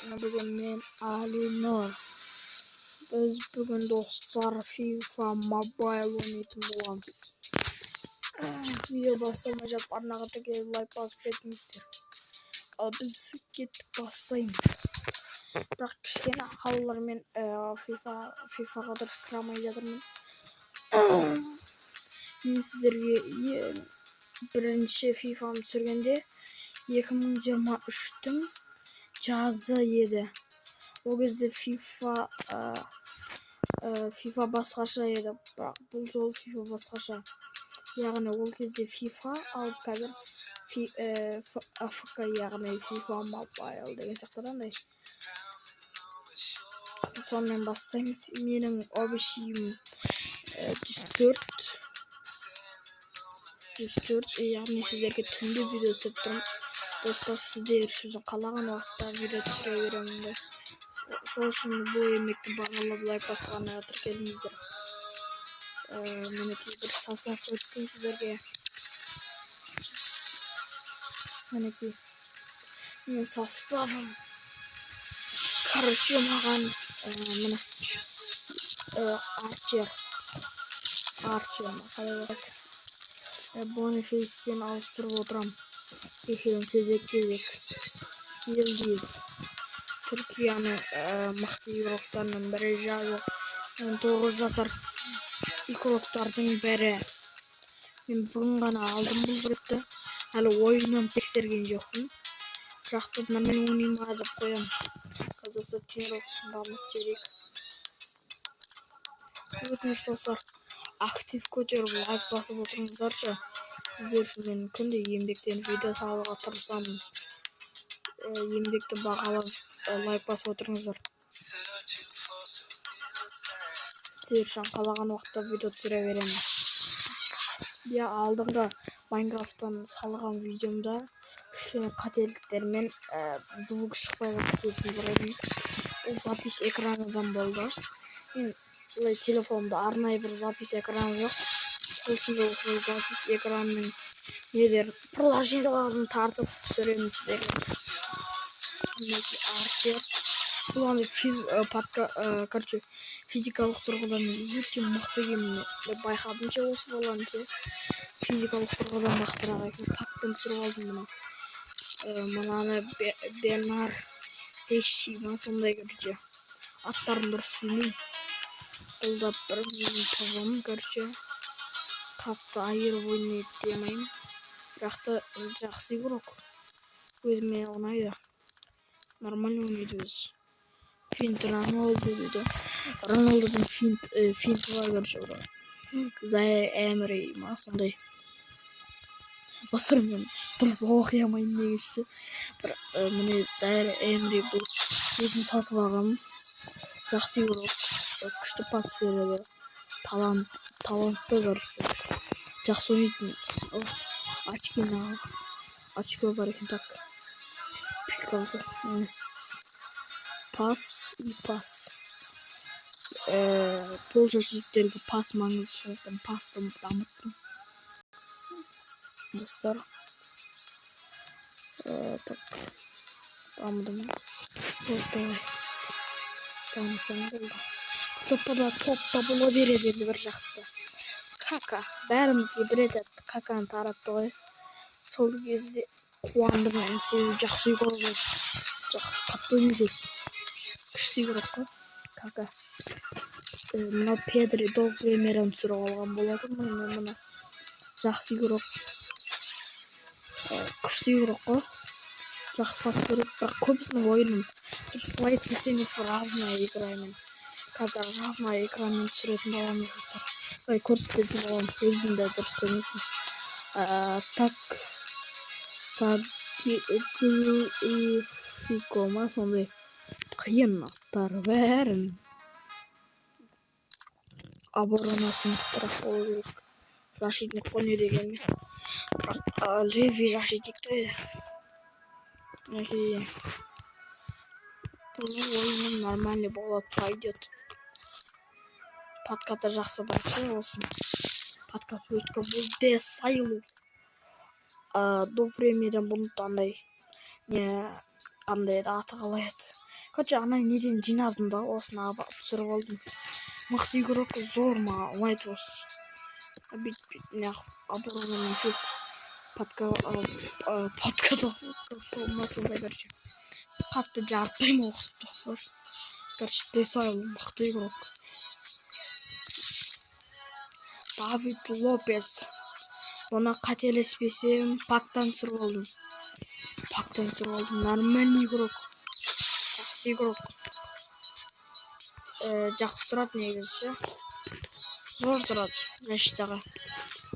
Бүгін мен, Алинұр. Біз бүгін, достар, FIFA Mobile ойнайтын боламыз. Видео бастамай жатып, арнаға тіркеліп, лайк басып кетіңіздер. Ал біз кеттік, бастаймыз. Бірақ кішкене ақаулармен FIFAға дұрыс кіре алмай жатырмын. Мен сіздерге ең бірінші FIFA-ны түсіргенде 2023-тің жазы еді. Ол кезде FIFA басқаша еді, бірақ бұл жолы FIFA басқаша. Яғни ол кезде FIFA, ал қазір АФК, яғни FIFA Mobile деген сияқты да андай. Сонымен бастаймыз. Менің общийім 104, 104, яғни сіздерге түнде видео түсіріп тұрмын, достар. Сіздер үшін қалаған уақытта видео түсіре беремін ғой. Сол үшін бұл еңбекті бағалап, лайк басып, арнаға тіркеліңіздер. Мінекей, бір состав көрсетейін сіздерге. Мінекей, менің составым. Короче, маған міне, Арчер, Арчер ма, қалай болады, Бонифейспен ауыстырып отырамын екеуін кезек кезек. Йылдыз, Түркияның мықты игроктарының бірі, жасы 19 жасар игроктардың бірі. Мен бүгін ғана алдым бұл жігітті, әлі ойынын тексерген жоқпын, бірақ та мынамен ойнай ма деп қоямын. Қазір, достар, тренировкасын дамытып жіберейік. Өтініш, достар, актив көтеріп, лайк басып отырыңыздаршы. Сіздер үшін мен күнде еңбектеніп видео салуға тырысамын. Еңбекті бағалап, лайк басып отырыңыздар. Сіздер үшін қалаған уақытта видео түсіре беремін. Иә, алдыңғы Майнкрафттан салған видеомда кішкене қателіктермен звук шықпай қалды, кешірім сұраймын. Ол запись экраныдан болды. Мен былай телефонымда арнайы бір запись экраны жоқ, сол үшін де осы запись экранының нелерін, приложенияларын тартып түсіремін сіздерге. Мінекей, Арчер. Бұл андай короче, физикалық тұрғыдан өте мықты екенін мен байқадым ше. Осы баланы ше, физикалық тұрғыдан мықтырақ екен. Таппен түсіріп алдым мына. Мынаны Бернар Деши ма, сондай, короче, аттарын дұрыс білмеймін. Бұл да бір менің ПВ-м. Короче, қатты айырып ойнайды дей алмаймын, бірақ та жақсы игрок, өзіме ұнайды, нормально ойнайды өзі. Финт Роналду дейді, Роналдудың финті бар, короче. Бірақ Заир Эмери ма, сондай. Достар, мен дұрыс оқи алмаймын негізі. Бір міне, Заир Эмери, бұл өзім сатып алғанмын. Жақсы игрок, күшті пас береді, талантты, короче, жақсы ойнайтын. Очкині, очко бар екен. Так, пас и пас. Полузащитниктерге пас маңызды, сондықтан пасты дамыттым, достар. Так, дамыды ма? Вот, давай, дамысаң болды. Топта, топта бола береді енді. Бір жақсысы, Кака бәрімізге бір рет Каканы таратты ғой. Сол кезде қуандым мен, себебі жақсы игрок қатты ойнайды, күшті игрок қой Кака. Мынау Педри, Довремерін түсіріп алған болатынмын мен. Мына жақсы игрок, күшті игрок қой, жақсы пас береді, бірақ көбісінің ойынын дұрыс былай түсінсеңіз, равная играмен, қазір равная экранмен түсіретін боламыз, достар, былай көрсететін боламыз. Өзім де дұрыс көрмейтін. Так, Таглифико ма, сондай қиын аттары бәрін. Оборонасы мықтырақ болу керек, защитник қой не дегенмен, бірақ левый защитник та. Мінекей, бұның ойыны нормальный болады, пойдет. Подкаты жақсы, бірақ ше, осы подкат өткен. Бұл Десайлу до времени. Бұны андай не, қандай еді аты, қалай еді? Короче, ана неден жинадым да, осыны түсіріп алдым. Мықты игрок, зор, маған ұнайды осы. Бүйтіп бүйтіп неғып оборонамен тез подготовка сондай, короче. Қатты жарытпаймын оқып, достар. Короче, Десайл мықты игрок. Давид Лопес. Бұны қателеспесем, пактан түсіріп алдым. Пактан түсіріп алдым. Нормальный игрок. Жақсы игрок. Жақсы тұрады негізі ше. Зор тұрады защитаға.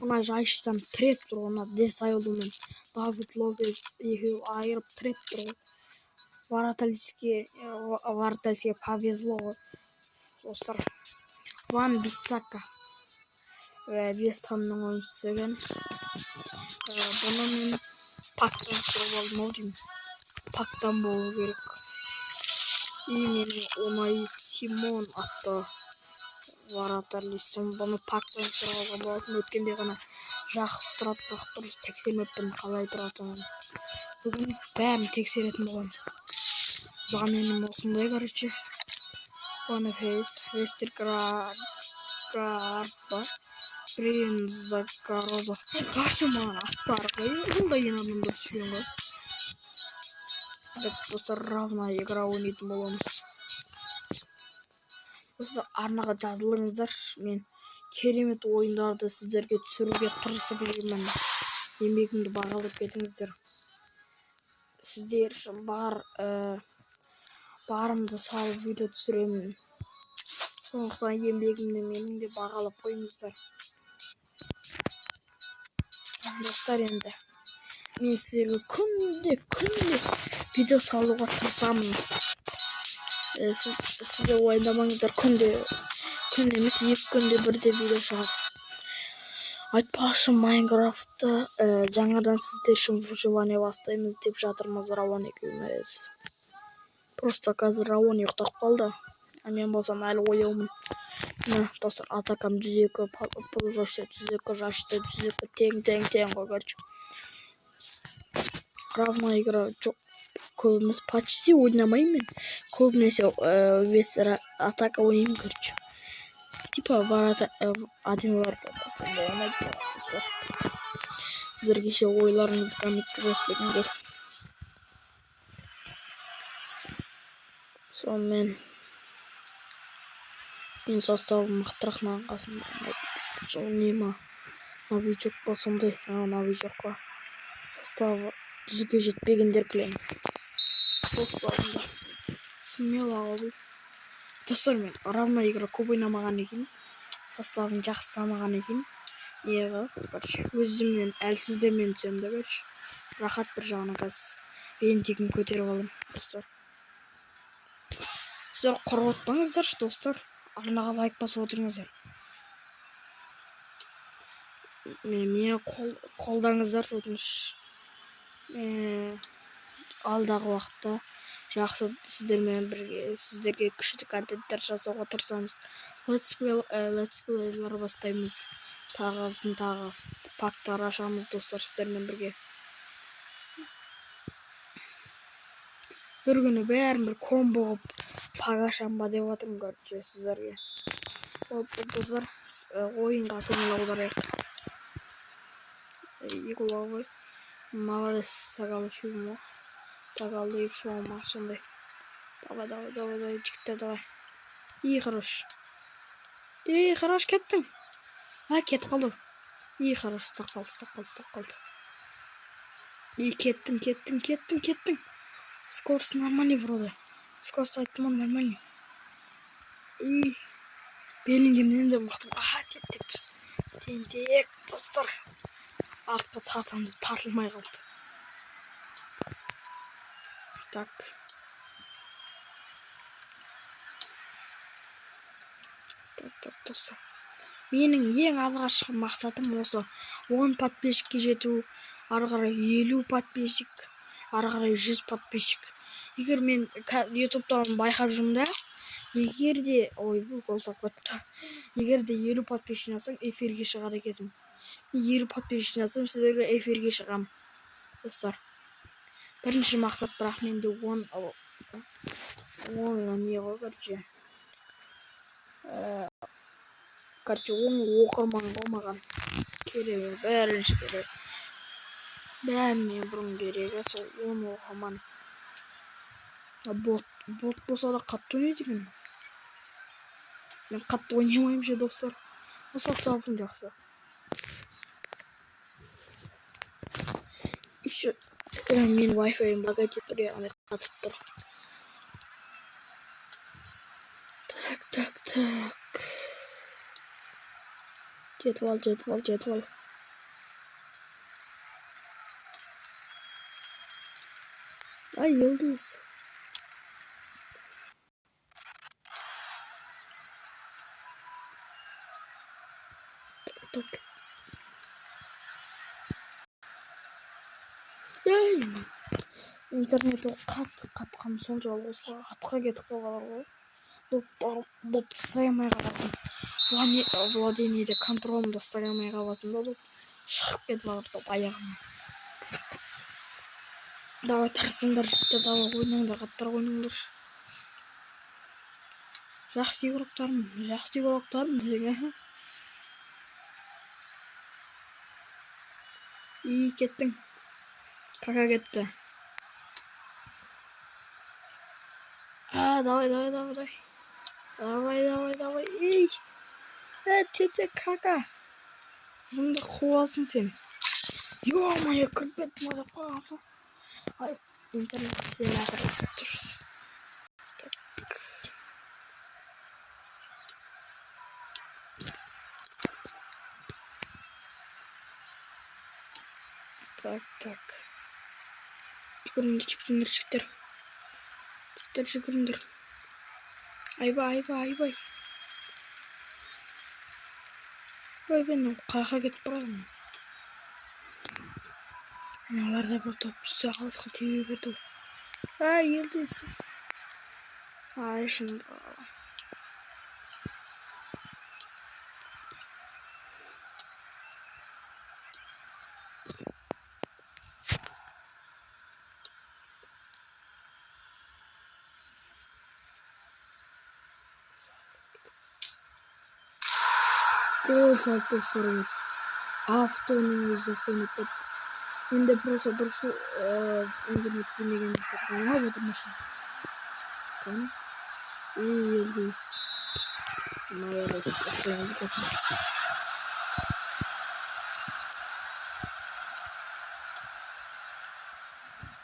Мына защитаны тіреп тұр ғой, мына Десайлу мен Давид Лопес екеуі айырып тіреп тұр ғой. Вратарьге повезло ғой, достар. Ван Биссака. Вест Хамның ойыншысы екен. Бұны мен пактан түсіріп алдым ау деймін. Пактан болу керек. И менің Унай Симон атты вратарь листім. Бұны пактан түсіріп алған болатын. Өткенде ғана жақсы тұрады, бірақ дұрыс тексермеппін қалай тұратынын. Бүгін бәрін тексеретін боламыз. Заменім осындай, короче. Бонифейс, Вестерград па? Брин Закароза. Короче, маған аттары қиын адамдар түскен ғой. Так, достар, равная игра ойнайтын боламыз. Осы арнаға жазылыңыздар. Мен керемет ойындарды сіздерге түсіруге тырысып жүрмін. Еңбегімді бағалап кетіңіздер. Сіздер үшін барымды салып видео түсіремін. Сондықтан еңбегімді менің де бағалап қойыңыздар. Достар, енді мен сіздерге күнде күнде видео салуға тырысамын. Сіздер уайымдамаңыздар, күнде күн емес, 2 күнде бірде видео шығады. Айтпақшы, Майнкрафтты жаңадан сіздер үшін выживание бастаймыз деп жатырмыз Рауан екеуміз. Просто қазір Рауан ұйықтап қалды, а мен болсам әлі ояумын. Міне, достар, атакам 102, полузащита 102, защита 102, тең, тең, тең ғой, короче. Равная игра жоқ, көп емес, почти ойнамаймын мен. Көбінесе весь атака ойнаймын, короче. Типа ворота, один ворота сондай ұнайды маған, достар. Сіздерге ше, ойларыңызды комментке жазып кетіңдер. Сонымен, менің составым мықтырақ мынаның қасында. Сол не ма, новичок па сондай? А, новичок қой. Составы 100-ге жетпегендер кілең составында. Смело ғой бұл. Достар, мен равная игра көп ойнамағаннан кейін, составым жақсы дамыған екен. Не, короче, өзімнен әлсіздермен түсемін да, короче. Рахат бір жағынан, қазір рейтингін көтеріп аламын, достар. Сіздер құрып отпаңыздаршы, достар. Арнаға лайк басып отырыңыздар. Мені қолдаңыздар, өтініш. Алдағы уақытта жақсы сіздермен бірге сіздерге күшті контенттер жасауға тырысамыз. Летсплейлер бастаймыз. Тағысын тағы пактар ашамыз, достар, сіздермен бірге. Бір күні бәрін бір комбо қылып пак ашамын ба деп жатырмын, короче, сіздерге. Вот, достар, ойынға көңіл аударайық. Угловой. Молодец, Тагалиф. Тагалиф ма сондай. Давай, давай, давай, давай, жігіттер, давай. И, хорош. И, хорош, кеттің. А, кетіп қалды. И, хорош, ұстап қалды, ұстап қалды, ұстап қалды. И, кеттің, кеттің, кеттің, кеттің. Скорость нормальный вроде. Скорость айттым ғой, нормальный. И, Беллингемнен де мықты. А, тентек. Тентек, достар. Артқа тартамын деп тартылмай қалды. Так. Так, так, достар. Менің ең алғашқы мақсатым осы 10 подписчикке жету, ары қарай 50 подписчик, ары қарай 100 подписчик. Егер мен ютубтан байқап жүрмін да, егер де, ой, гол салып кетті. Егер де 50 подписчик жинасаң, эфирге шығады екенсің. 50 подписчик жинасам, сіздерге эфирге шығамын, достар. Бірінші мақсат, бірақ менде 10 Оң не ғой, короче. Короче, оң оқырман ғой маған. Керегі, бірінші керек. Бәрінен бұрын керегі сол 10 оқырман. Бот болса да қатты ойнайды екен. Мен қатты ойнамаймын ше, достар. Бұл составым жақсы. Еще менің Wi-Fi-ім лагать етіп тұр, яғни қатып тұр. Так, так, так. Жетіп ал, жетіп ал, жетіп ал. Ай, Йылдыз. Так, так. Ей, интернеті қатты қатқан соншалық осы атқа кетіп қалған ғой. Допты ұстай алмай қалатын. Владениеде контролымды ұстай алмай қалатын да, доп шығып кетіп жатыр доп аяғымнан. Давай, тырысыңдар, жігіттер, давай, ойнаңдар, қаттырақ ойнаңдар. Жақсы игроктармын, жақсы игроктармын десең, И кеттің. Кака кетті. А, давай, давай, давай, давай. Давай, давай, давай. Ей. Тете, кака. Мұнда қуасың сен. Ё-моё, кіріп кеттім ғой деп қалғансың. Ай, интернет істемей жатыр, өстіп тұрс. Так. Так, так. Жүгіріңдер, жүгіріңдер, жігіттер. Жігіттер, жүгіріңдер. Айбай, айбай, айбай. Ойбай, мынау қаяққа кетіп барады? Аналар да бір топ түссе алысқа тебе берді ғой. Ай, елдесі. Ай, шынды. Гол салды, достар. Автоның өзі 90 кетті. Менде просто дұрыс интернет істемегендіктен ойнап отырмын ше. Кәне. Елдес. Молодец. Жақсы ойнады.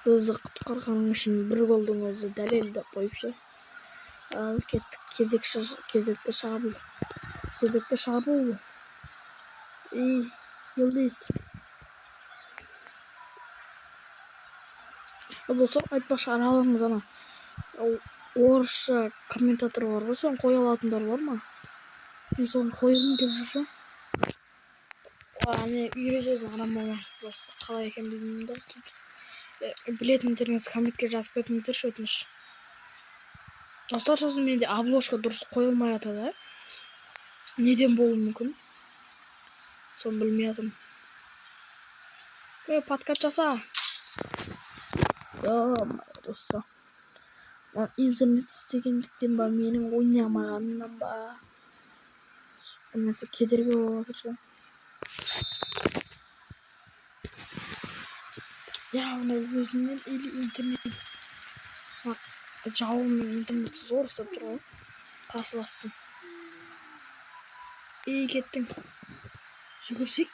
Бізді құтқарғаның үшін бір голдың өзі дәлел деп қойып ше. Ал кеттік, кезекті шабуыл. Кезекті шабуыл. И Йылдыз. Достар, айтпақшы, араларыңыз ана орысша комментатор бар ғой, соны қоя алатындар бар ма? Мен соны қойғым келіп жүр ше. Ане үйрететін адам болмаса, просто қалай екенін білмеймін да. Білетіндеріңіз комментке жазып кетіңіздерші, өтініш. Достар, сосын менде обложка дұрыс қойылмай жатыр да. Неден болуы мүмкін? Соны білмей жатырмын. Ей, подкат жаса. Ё-моё, достар. Интернет істегендіктен ба, менің ойнамағанымнан ба, бір нәрсе кедергі болып жатыр ше. Яғни өзімнен или интернет жауымның интернеті зор істеп тұр ғой қарсыластың. И кеттің. Жүгірсек.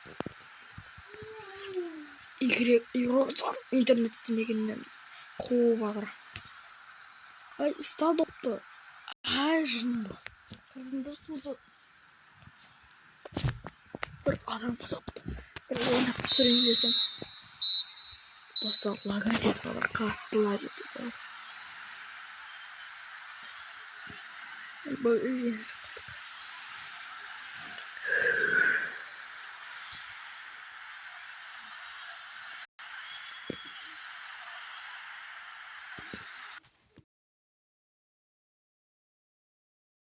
Игроктар интернет істемегеннен қуып жатыр. Ай, ұста допты. Ай, жынды. Қызымды бір адам ұқсап бір ойнап түсірейін десем. Достар, лагать етіп жатыр, қатты лагать етіп жатыр.